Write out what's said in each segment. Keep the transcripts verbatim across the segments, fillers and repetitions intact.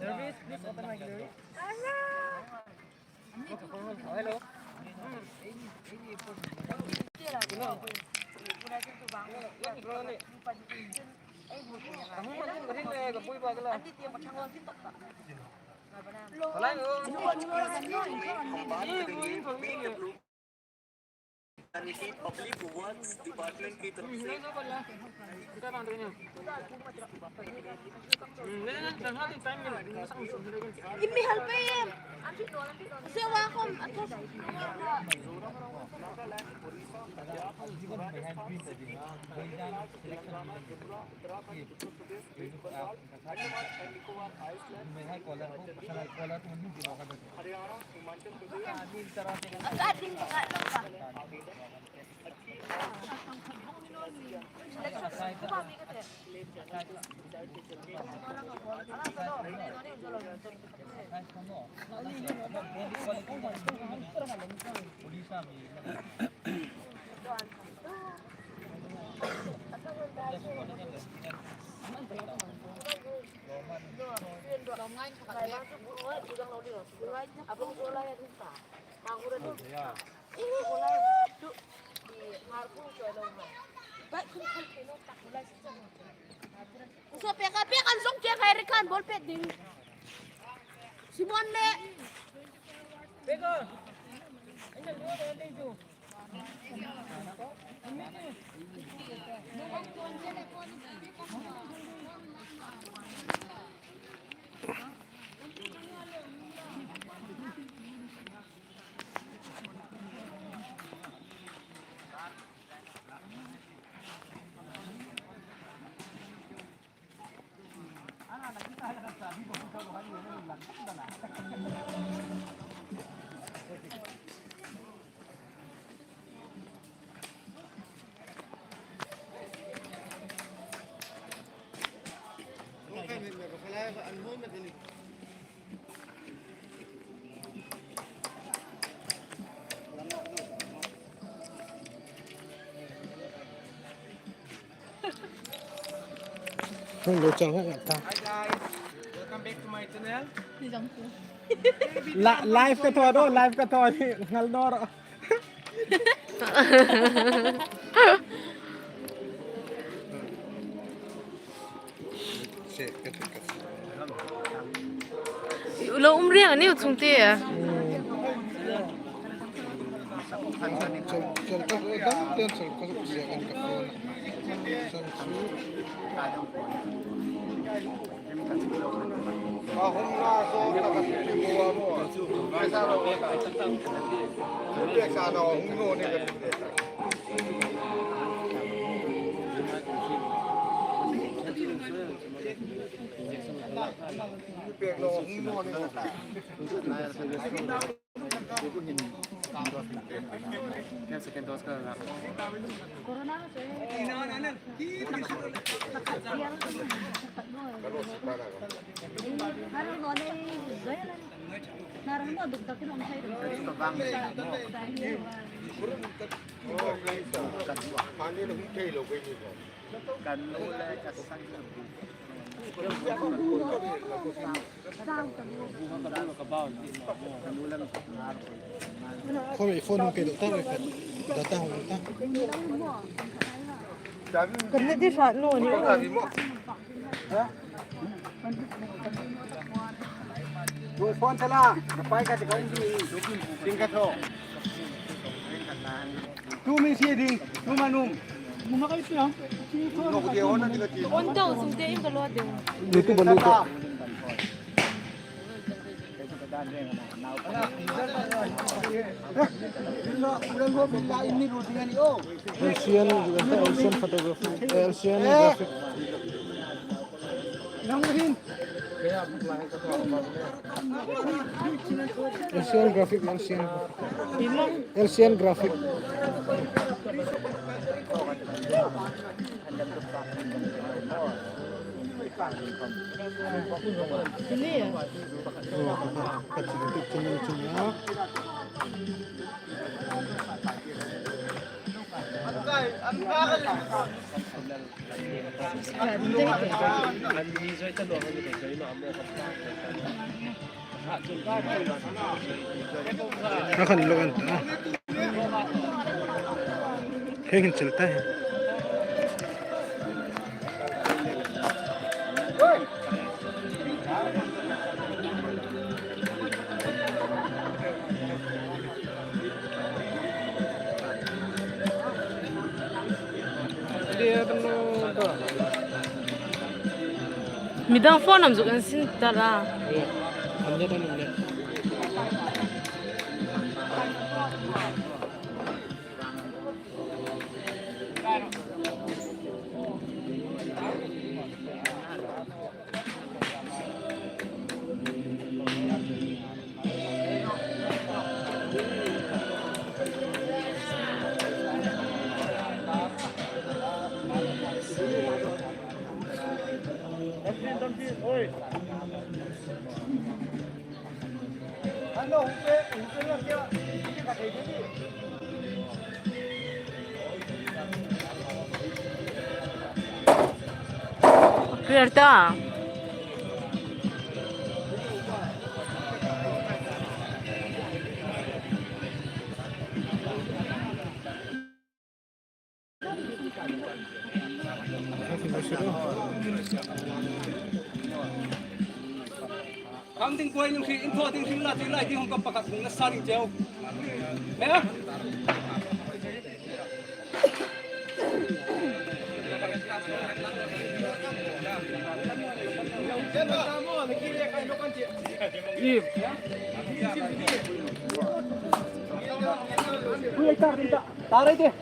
Service, please open my gallery. Hello. Public Works Department की तरफ से। Immi help em. Sewa kom ato. So peka peka zong ke khai ri kan bol pet ding. Simon le. Peka. Hung lo chang ha ta. Hi guys, welcome back to my channel. La, live ka thaw ro, live ka thaw hi ngal dor. Lo um rieng a ni u chungte. Khawm ei phone hung kei dawk ta, data hung ta. Kan ni ti hrat naw ni. Phone chala, ka pai ka ti ka um ding. Ting ka thaw. Tu min si ding, tu manum. Nung ka iti ang. Nung ka iti ang. On to, sung te in ka lo de. Lutu ba lutu. Asian, Asian photography, Asian graphic. Asian graphic, Asian graphic. Asian graphic. A khan lo en ta. Heng hin chil ta hi. Midang phone am zuk en sin ta la. Clear ta. Khang ding kuai ning khi, in thaw ding khi la ti lai ti hung ka pakhat hung na sa ding cheu. He? Ih. Ui, tar, tar, tar, tar, tar.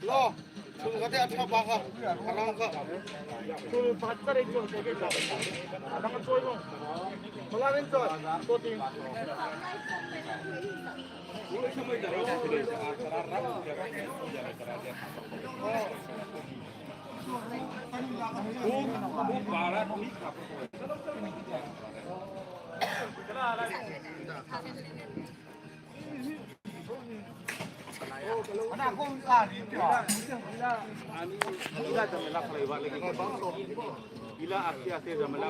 Lo, chung ka te a ṭha pa kha, a rang kha. Ila akhia te da mala